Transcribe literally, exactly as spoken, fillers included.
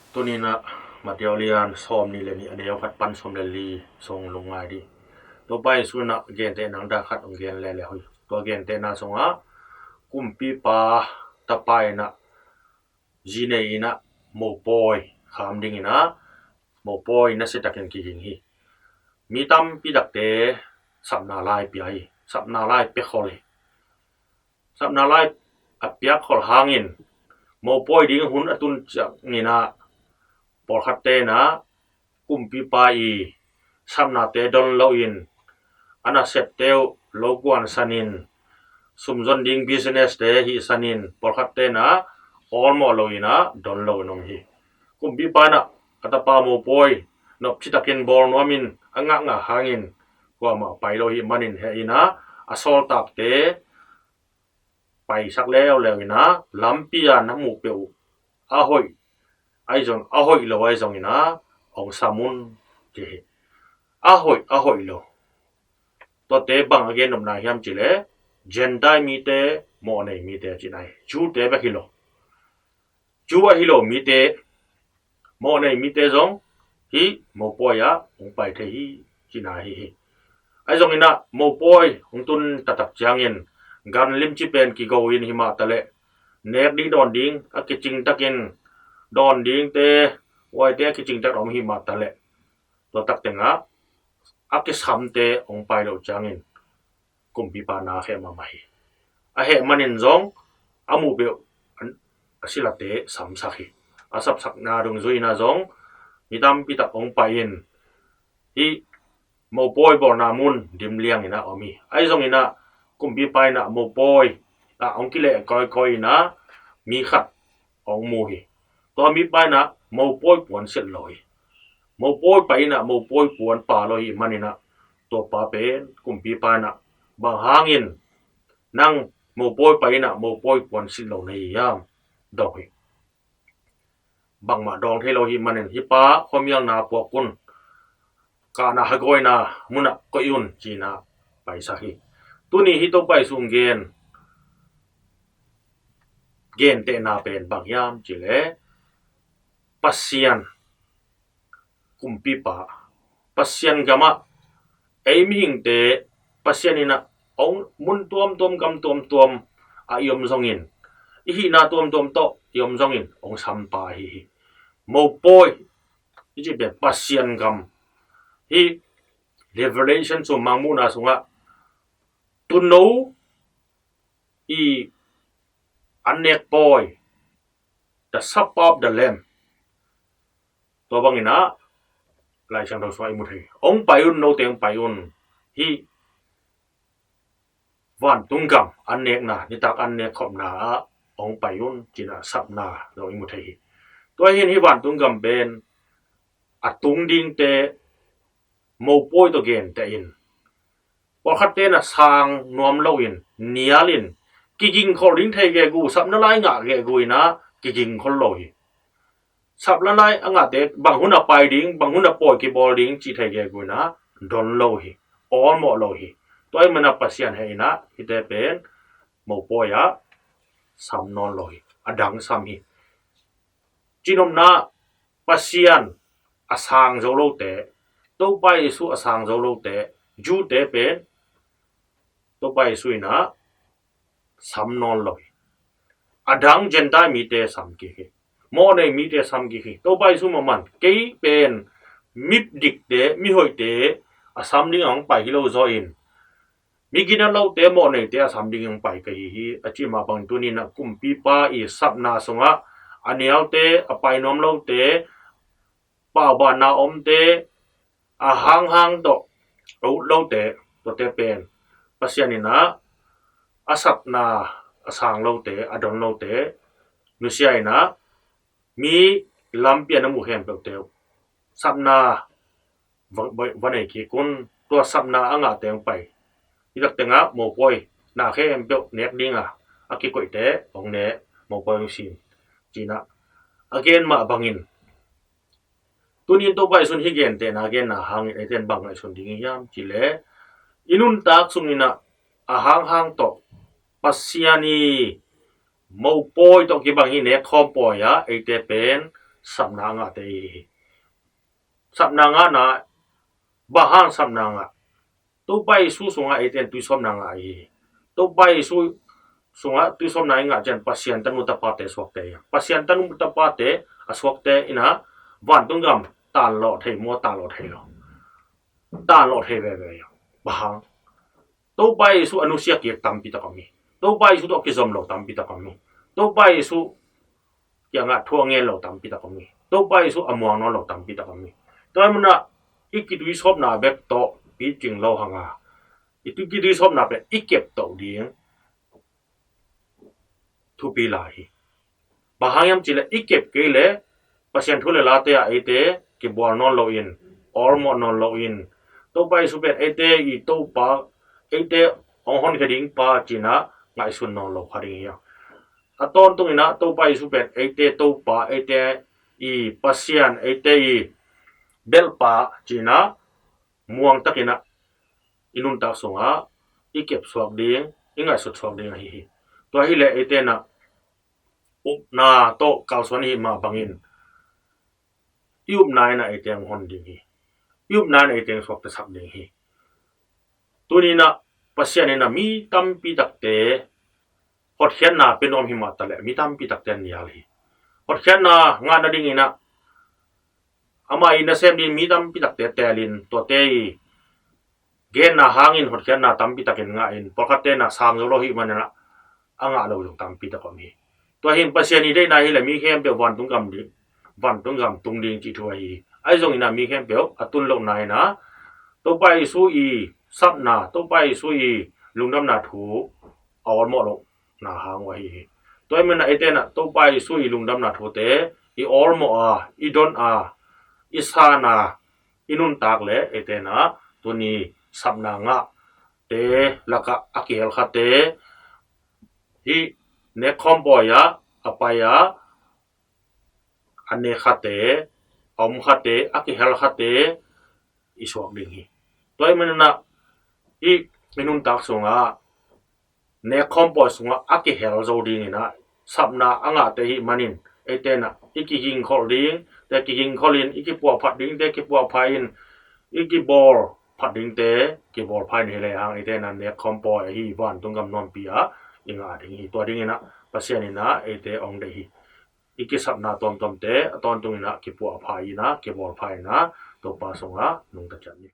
Tuni-in ah Matthai lian sawmnih le nih, a neu khat pan sawm le li sung lungngai dih. Topa Jesu in ah gentehna dak khat hong gen leuleu hi. Tua gentehna sungah kumpipa tapa in ah zi nei in ah mopawi kham dingin ah mopawi nasia takin kiging hi. Mi tampi takte sapna lai pia hi. Sapna lai pia khol hi. Sapna lai a piak khol hangin mopawi ding hun a tun ciangin ah pawlkhatte in ah kumpipa i sapnate don loin a nasepte uh lo kuansanin sumzon ding business te hihsanin pawlkhatte in ah awlmawh loin ah don loin om hi. Kumpipa in ah a tapa mopawi nopci takin bawl nuamin a ngakngak hangin kuamah pai lo hi manin heh in ah a sawltakte paisak leuleu in ah lampi a na muh peuh uh a hoih ahi zong, a hoih lo ahi zongin ah hong sam un ci hi. A hoih, a hoih lo. Tuate bang a gen nopna hiam cih leh Gentile mite, mawhnei mite cihna hi. Jew te bek hi lo. Jew ahi lo mite, mawhnei mite zong hih mopawi ah hong pai thei hi cihna ahi hi. Ahi zongin ah mopawi hong tun taktak ciangin gan limci pen kigo in hi mah taleh nek ding dawn ding a kicing takin dawn dingte, huaite a kicing tak om hi mah taleh tua tak tengah a kisamte hong pai loh ciangin kumpipa na a heh mahmah hi. A heh manin zong a muh peuh a silate samsak hi. A sapsakna dungzui in ah zong mi tampi tak hong pai in hih mopawi bawlna mun dim liangin ah om hi. Ahi zongin ah kumpipa in ah mopawi ah hong kileh kawikawi in ah mi khat hong mu hi. Tua mipa in ah mopawi puan silh lo hi. Mopawi pa in ah mopawi puan pha lo hi manin ah tua pa pen kumpipa in ah bang hangin nang mopawi pa in ah mopawi puan silh lo na hi hiam? Dong hi. Bangmah dawng thei lo hi manin hih pa khuamialna puak un, kahna hagawina munah koih un ci-in ah paisak hi. Tuni hih Topa Jesu hong gen gentehna pen bang hiam cih leh Pasian kumpipa, Pasian gamah ei mihingte Pasian in ah hong mun tuamtuam gam tuamtuam ah i om zongin, i hihna tuamtuam tawh i om zongin hong sampa ahi hi. Mopawi i cih pen Pasian gam hi. Revelation sung, Mangmuhna sungah tuuno i an nek pawi, the supper of the Lamb. Tua bangin ah Lai Siangtho sungah i mu thei. Hong pai un, note hong pai un. Hih vantung gam an nekna, nitak an nek khopna ah hong pai un ci-in ah sapna zong i mu thei hi. Tua hi-in hih vantung gam pen a tung dingte mopawi tawh genteh in, pawlkhatte in ah sang nuam loin, nialin, kiging khol ding thei gegu, sapna lai ngah gegu in ah kiging khol lo hi. Sapna lai a ngahte bang hun a pai ding, bang hun a pawi kibawl ding cih thei gegu in ah don lo hi. Awlmawh lo hi. Tua ahih manin ah Pasian heh in ah hihte pen mopawi ah sam nawn lo hi. A dang sam hi. Cihnopna, Pasian a sang zo lote, Topa Jesu a sang zo lote, Jew-te pen Topa Jesu in ah sam nawn lo hi. A dang Gentile mite sam kik hi. Mawhnei mite sam kik hi. Topa Jesu mahmah in kei pen midikte, mihoihte a sam ding a hong pai hi lo zaw in, mi gina lote, mawhneite a sam ding hong pai ka hi hi, a cih mah bangin tuni-in ah kumpipa i sapna sungah a nialte, a pai nuam lote, paubanna omte, a hanghang tawh a ut lote, tuate pen Pasian in ah a sapna a sang lote, a don lote nusia in ah mi lampi a na muh khempeuhte uh sapna va, va, va nei kik un. Tua sapna a ngahte hong pai, hih tak tengah mopawi na khempeuh nek dinga a kikoihte hong ne, mopawi hong sin, ci-in ah a gen mah bangin, tuni-in Topa Jesu in hih gentehna a genna hangin eite in bang ngaihsun ding i hi hiam cih leh i nuntak sungin ah a hanghang tawh Pasian i mopawi tawh kibang hih nekkhawm pawi ah eite pen Sapna a ngahte i hi hi. Sapna ngahna, bang hang sapna ngah? Topa Jesu sungah eite in tuisawpna ngah i hi hi. Topa Jesu sungah tuisawpna i ngah ciang Pasian tanu tapate suakte hi. Pasian tanu tapate a suakte in ah vantung gam tanlawh thei maw, tanlawh thei lo? Tanlawh thei veve hi. Bang hang? Topa Jesu a nusia kik tampi tak om hi. Topa Jesu tawh a kizom lo tampi tak om hi. Topa Jesu kiangah thu a ngen lo tampi tak om hi. Topa Jesu a muang nawn lo tampi tak om hi. Tua hi manin ah i kituisawpna bek tawh pi cing lo hang a, i tu-, kituisawpna pen i kep toh ding thupi lai hi. Bang hang hiam cih leh i kep kei leh Pasian thu le late ah eite kibual nawn loin, awlmawh nawn loin, Topa Jesu pen eite i Topa, eite hong honkhia ding pa ci-in ah ngaihsun nawn lo kha ding hi. A tawntung in ah Topa Jesu pen eite Topa, eite i Pasian, eite i belhpa ci-in ah muang takin ah i nuntak sungah i kep suak ding, i ngaihsut suak ding ahi hi. Tua hi leh eite in ah upna tawh kalsuan i hih mah bangin i upna in ah eite hong hon ding hi. I upna in ah eite hong suaktasak ding hi. Tuni in ah Pasian in ah mi tampi takte hotkhiatna pia nuam hi mah taleh mi tampi takte nial hi. Hotkhiatna ngah nadingin ah ama i nasem ding mi tampi takte teelin, tuate i genna hangin hotkhiatna tampi takin ngahin, pawlkhatte in ah sang zo lo hi manin ah a ngah lo zong tampi tak om hi. Tua hi in Pasian i deihna hi leh mi khempeuh vantung gam ding, vantung gam tung ding cih thu ahi hi. Ahi zongin ah mi khempeuh a tun lohna in ah Topa Jesu i sapna, Topa Jesu i lungdamna thu a awlmawh lohna hang uh ahi hi. Tua hi manin ah eite in ah Topa Jesu i lungdamna thute i awlmawh a, i don a, i san a, i nuntak leh eite in ah tuni sapna ngahte lakah a kihel khate, hih nekkhawm pawi ah a pai a, a nek khate, a om khate, a kihel khate i suak ding hi. Tua hi manin ah hih i nuntak sungah nekkhawm pawi sungah a kihel zo dingin ah sapna a ngahte i hih manin eite in ah i kigingkholh dingte kigingkholhin, i kipuahphat dingte kipuahphat in, i kibawl phat dingte kibawl phat in, hi lehang eite in ah nekkhawm pawi ahi vantung gam nuampi ah i ngah ding hi. Tua dingin ah Pasian in ah eite hong deih hi. I kisapna tuamtuamte a tawntung in ah kipuahphat in ah, kibawl phat in ah, Topa sungah nungta ciat ni.